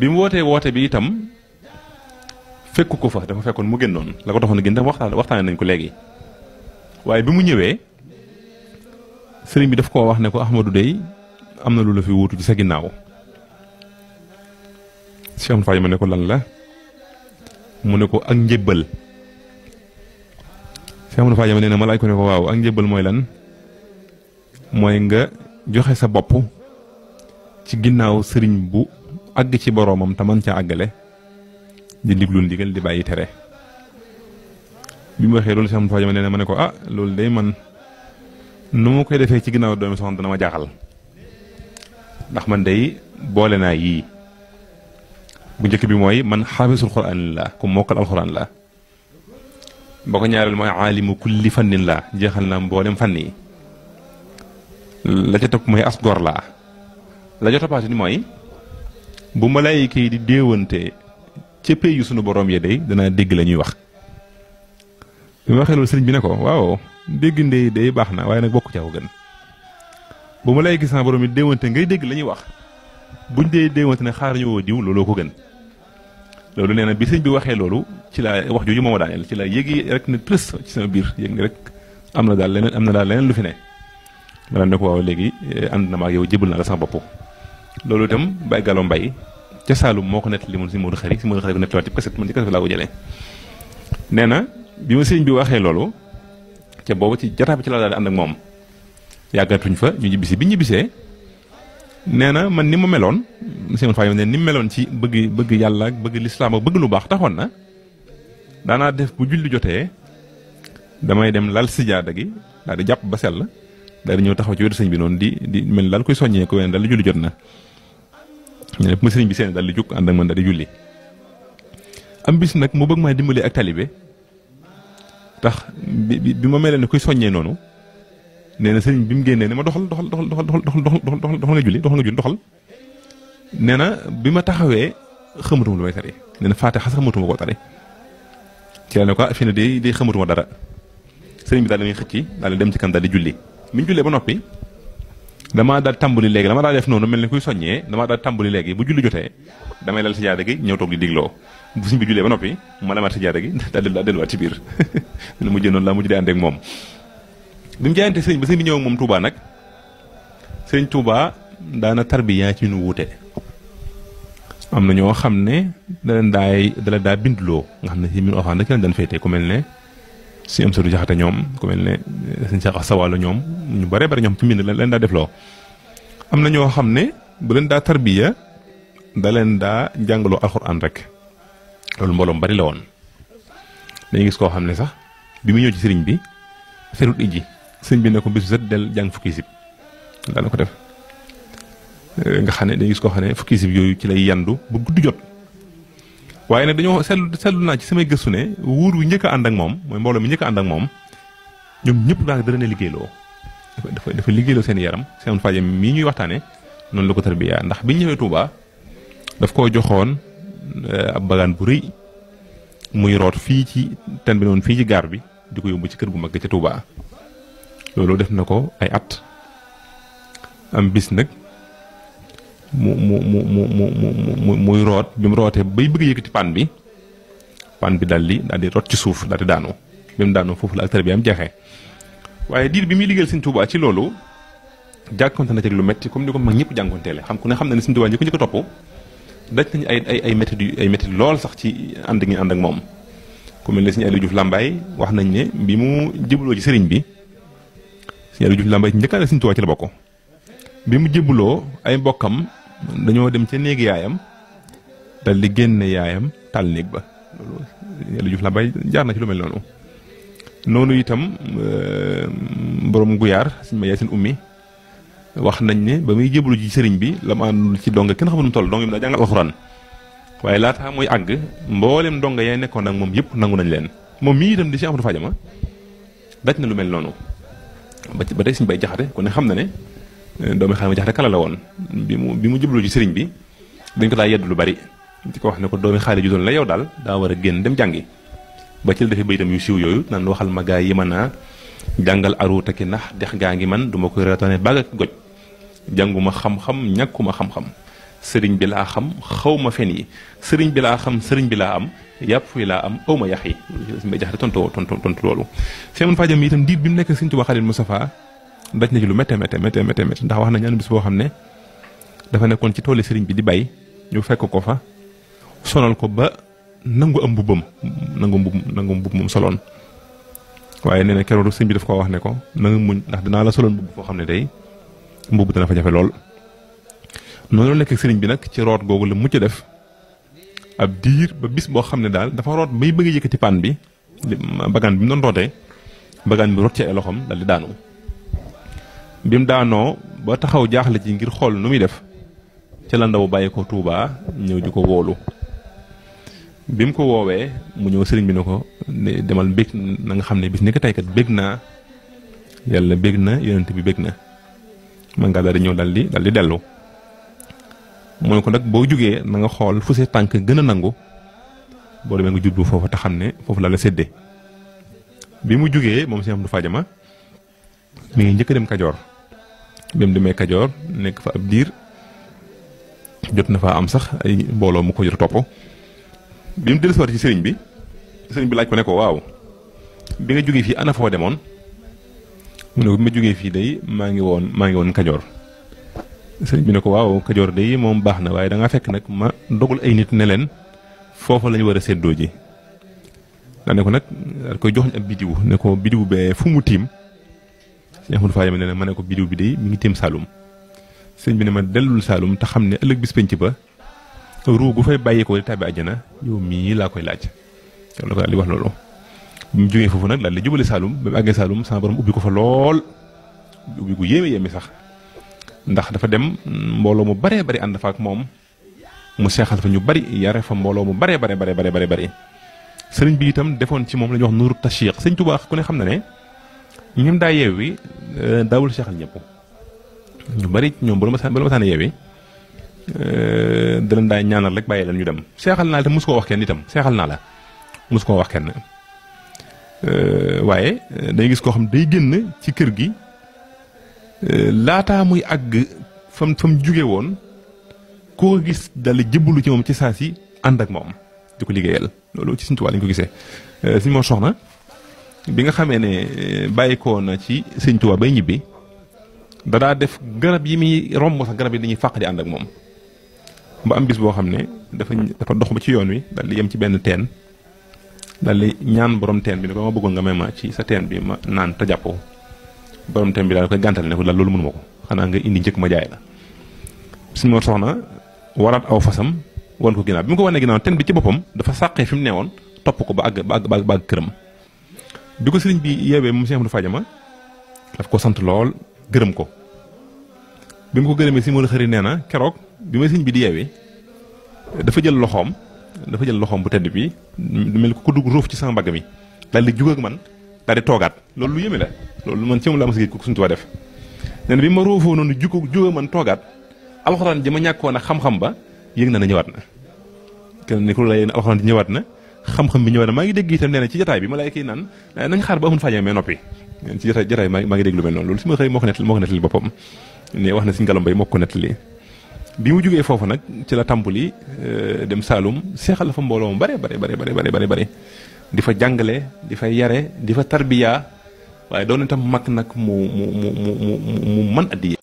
bi mu woote bi itam fekku ko fa dafa fekkoon mu génnoon la ko taxoon a génn tam waxtaane nañ ko léegi waaye bi mu ñëwee sëriñ bi daf koo wax ne ko Ahmadou dey am na lu la fi wuutu ci sa ginnaaw Cheikh Amadou Fadima ne ko lan la mu ne ko ak njébbal Cheikh Amadou Fadima nee na ma laaj ko ne ko waaw ak njébbal mooy lan mooy nga joxe sa bopp ci ginnaaw sëriñ bu àgg ci boroomam te man ca àggale di diglu ndigal di bàyyi tere bi mu waxee loolu Cheikh Amadou Fadima nee na ma ne ko ah loolu day man nu ma koy defee ci ginnaaw doomi soxna dana ma jaaxal ndax man day boole naa yii bu njëkk bi mooy man xaafisul xuraan la ku mokkal alxuraan la boo ko ñaareel mooy aalimu kulli fannin la jeexal na mboolem fànn yi la ca topp mooy as gor laa la ca toppaati ni mooy bu malaayika yi di déewante ca pay yu sunu borom yi day dana dégg la ñuy wax bi ma waxee loolu sëriñ bi ne ko waaw dégg ndey day baax na waaye nag bokk ca ko gën bu malaayika sama borom yi déewante ngay dégg la ñuy wax buñ dee déewante ne xaar ñu woo diw looloo ko gën loolu nee na bi sëñ bi waxee loolu ci la wax jooju moo ma daaneel ci la yéegi rek ne tërës ci sama biir yéeg ni rek am na daal leneen lu fi ne ma daan ne ko waaw léegi ànd na ma ak yow jébal naa la sama bopp loolu itam Baye Gallo Mbaye ca Saalum moo ko nettali moom si Modou Khari ko nettaliwaat ci kaset man ci kaset bi laa ko jëlee nee na bi ma sëñ bi waxee loolu ca boobu ci jataa bi ci la daal di ànd ak moom yàggatuñ fa ñu ñibbisi bi ñibbisee nee na man ni ma meloon monsieur Faye ne ni mu meloon ci bëgg yàlla ak bëgg lislaam ak bëgg lu baax taxoon na daanaa def bu julli jotee damay dem lal sijaada gi daal di jàpp ba sell daal di ñëw taxaw ci wetu sëñ bi noonu di mel daal koy soññee ko wenn daal di julli jot na ñu ne bu ma sëriñ bi seen daal di jug ànd ak man daal di julli am bis nag mu bëgg maa dimbali ak talibe tax bi ma mel ne koy soññee noonu nee na sëriñ bi mu génnee ne ma doxal nga julli doxal nee na bi ma taxawee xamatuma lu may tari nee na faate xas xamatuma koo tari ci la ne ko fi ne day xamatuma dara sëriñ bi daal damay xëcc daal di dem ci kan daal di julli bi ñu jullee ba noppi damaa daal tàmbali léegi dama daal def noonu mel ni kuy soññee damaa daal tàmbali léegi bu julli jotee damay lal si jaada gi ñëw toog di digloo bu sëriñ bi jullee ba noppi ma lamaat si jaada gi daal delluwaat ci biir ne mujjee noonu laa mujj di ànd ak moom bi mu jaayante sëriñ ba sëriñ bi ñëw ak moom Touba nag sëriñ Touba daana tarbiya ci ñu wuute am na ñoo xam ne dala daa bindloo nga xam ne si min ofaan da ci lañ daan féete ku mel ne si am sadu jaxate ñoom ku mel ne sëñ Cheikh Sawalo ñoom ñu bare bare ñoom ci mbind leen daa defloo am na ñoo xam ne bu leen daa tarbiya da leen daa jàngaloo alxuraan rek loolu mbooloom bari la woon dañuy gis koo xam ne sax bi mu ñëw ci sëriñ bi ferut ijji sëñ bi ne ko bisu set del jàng fukki sib daana ko def nga xam ne dañuy gis koo xam ne fukki sib yooyu ci lay yandu ba guddi jot waaye nag dañoo seetlu naa ci samay gëstu ne wuur wi njëkk a ànd ak moom mooy mbooloo mi njëkk a ànd ak moom ñoom ñëpp daal dara ne liggéeyloo dafa liggéeyloo seen yaram seen faje mii ñuy waxtaane noonu la ko tarbiya ndax biñ ñëwee Touba daf koo joxoon ab bagaan bu rëy muy root fii ci ten bi noonu fii ci gaar bi di ko yóbbu ci kër gu mag ca Touba loolu def na ko ay at am bis nag muy root bi mu rootee bay bëgg yëkkati paan bi daal di root ci suuf daal di daanu bi mu daanu foofu la ak tarbiya am jeexee waaye diir bi muy liggéeyal Sëñ Touba ci loolu jànkonte na ci lu metti comme ni ko mag ñëpp jànkonteele xam ku ne xam na ne Sëñ Touba ñi ko njëkk a topp daj nañu ay métti lool sax ci ànd gi ànd ak moom ku mel ne Sëñ Aliou Diouf Lambaye wax nañ ne bi mu jébbaloo ci sëriñ bi Sëñ Aliou Diouf Lambaye ci njëkk a Sëñ Touba ci la bokk bi mu jébbaloo ay mbokkam dañoo dem ca néeg yaayam dal di génne yaayam taal néeg ba loolu Aliou Diouf Lambaye jaar na ci lu mel noonu itam borom guyaar Sëñ ma yaay seen ummi wax nañ ne ba muy jébbalu ci sëriñ bi la ma ànd ci donga kenn xamul nu mu toll donga mi daa jàngal alxuraan waaye laataa muy àgg mboolem donga yaay nekkoon ak moom yëpp nangu nañ leen moom mii itam di Cheikh Amadou Fadiama daj na lu mel noonu ba tey Sëñ Bay Jaxate ku ne xam na ne doomi Xaadima Jaxate kala la woon bi mu jébbalu ci sëriñ bi dañ ko daa yedd lu bari di ko wax ne ko doomi xaali ju doon la yow daal daa war a génn dem jàngi ba ci la defee bayitam yu siiw yooyu naan waxal ma gaa yi mën a jàngal aruuta ki ndax dex gaa ngi man du ma koy reetaane bàgg ak goj jànguma xam-xam ñàkkuma xam-xam sëriñ bi laa xam xaw ma fen yi sëriñ bi laa xam sëriñ bi laa am yàpp wi laa am aw ma yax yi mbay jaxate tontu loolu Seex Fajam mi itam diir bi mu nekk Sëriñ Tuubaa Xaadimu Mustafaa daj na ci lu métte ndax wax na ñaan bis boo xam ne dafa nekkoon ci tooli sëriñ bi di bay ñu fekk ko fa sonal ko ba nangu am mbubbam nangu mbubb moom soloon waaye nee na keroog sëriñ bi daf koo wax ne ko na nga muñ ndax dinaa la soloon mbubb foo xam ne day mbubb dana fa jafe lool noonu la nekk sëriñ bi nag ci root googu la mucc def ab diir ba bis boo xam ne daal dafa root bay bëgg a yëkkati paan bi bagaan bi mu doon rootee bagaan bi root ci ay loxoom dal di daanu bi mu daanoo ba taxaw jaaxle ci ngir xool nu muy def ca la ndaw bàyyi ko Tuubaa ñëw di ko wóolu bi mu ko woowee mu ñëw sëriñ bi ne ko demal bég na nga xam ne bis ni ko tey kat bég naa yàlla bég na yonent bi bég na man ngaa daal di ñëw dal di dellu mu ne ko nag boo jógee na nga xool fu sa tànk gën a nangu boo demee nga jublu foofu te xam ne foofu la la séddee bi mu jógee moom Seex Ahmadu Fadiama mi ngi njëkk dem Kajoor bi mu demee Kajoor nekk fa ab diir jot na faa am sax ay mbooloo mu ko jot a topp bi mu dellusiwaat ci sëriñ bi laaj ko ne ko waaw bi nga jógee fii ana foo demoon mu ne ko bi ma jógee fii day maa ngi woon Kajoor sëriñ bi ne ko waaw Kajoor day moom baax na waaye da ngaa fekk nag ma dogul ay nit ne leen foofa la ñu war a séddoo ji daa ne ko nag daal koy jox ab bidiw ne ko bidiw bee fu mu tiim Sëñ Ahmadu Fadiama ne ma ne ko bidiw bi day mi ngi tiim Saalum sëñ bi ne ma dellul Saalum te xam ne ëllëg bis penc ba ruu gu fay bàyyi ko di tàbbi àjjana yow mii laa koy laaj yow la ko daal di wax loolu bi mu jógee foofu nag daal di jubale Saalum ba mu àggee Saalum sama borom ubbi ko fa lool ubbi gu yéeme sax ndax dafa dem mbooloo mu baree bari ànd fa ak moom mu seexal fa ñu bari yare fa mbooloo mu baree bari sëriñ bi itam defoon ci moom la ñuy wax nuuru tashiq sëñ Tuubaa ku ne xam na ne ñoom daa yeewi daawul seexal ñëpp ñu bari ñoom bu la ma yeewi da leen daa ñaanal rek bàyyi leen ñu dem seexal naa la te mosu koo wax kenn itam seexal naa la mosu koo wax kenn waaye day gis koo xam day génn ci kër gi laataa muy àgg fam jóge woon koo gis dal jëbbalu ci moom ci saa si ànd ak moom di ko liggéeyal loolu ci Sëñ Tuubaa lañ ko gisee Sëñ Mor Soxna bi nga xamee ne bàyyikoo na ci Sëñ Tuubaa bay ñibbi dadaa def garab yi muy romb sax garab yi dañuy fàq di ànd ak moom ba am bis boo xam ne dafa dox ba ci yoon wi dal di yem ci benn teen dal di ñaan borom teen bi ne ko ma bëggoon nga may ma ci sa teen bi ma naan te jàppoo borom teen bi daal koy gàntal ne ko daal loolu mënuma ko xanaa nga indi njëkk ma jaay la Sëñ Mor Soxna waraat aw fasam wan ko ginnaaw bi mu ko wanee ginnaaw ten bi ci boppam dafa sàqee fi mu neewoon topp ko ba àgg këram bi ko sëriñ bi yeewee moom Seex Ahmadu Fadiama daf ko sant lool gërëm ko bi mu ko gërëmee si moo la xëri nee na keroog bi ma sëriñ bi di yeewee dafa jël loxoom bu tedd bi mel ko dugg ruuf ci sama mbagg mi daal di jug ak man daal di toogaat loolu lu yéeme la loolu man ci moom laa mas a gis ko Sëriñ Tuubaa def nee na bi ma ruufoo noonu jug ak man toogaat alxuraan ji ma ñàkkoon a xam-xam ba yëg na ñëwaat na kenn ni ko lay alxuraan ji ñëwaat na xam-xam bi ñëwaat na maa ngi dégg itam nee na ci jotaay bi ma lay kii naan nañ xaar ba Ahmadu Fadiama mais noppi ci jotaay maa ngi dégg lu mel noonu loolu si ma xëy moo ko nettali boppam ne wax na Sëñ Gallo Mbay moo ko nettali bi mu jógee foofu nag ci la tàmbali dem Saalum seexal la fa mbooloo mu bare di fa jàngale di fa yare di fa tarbiya waaye doon itam mag nag mu mën addiye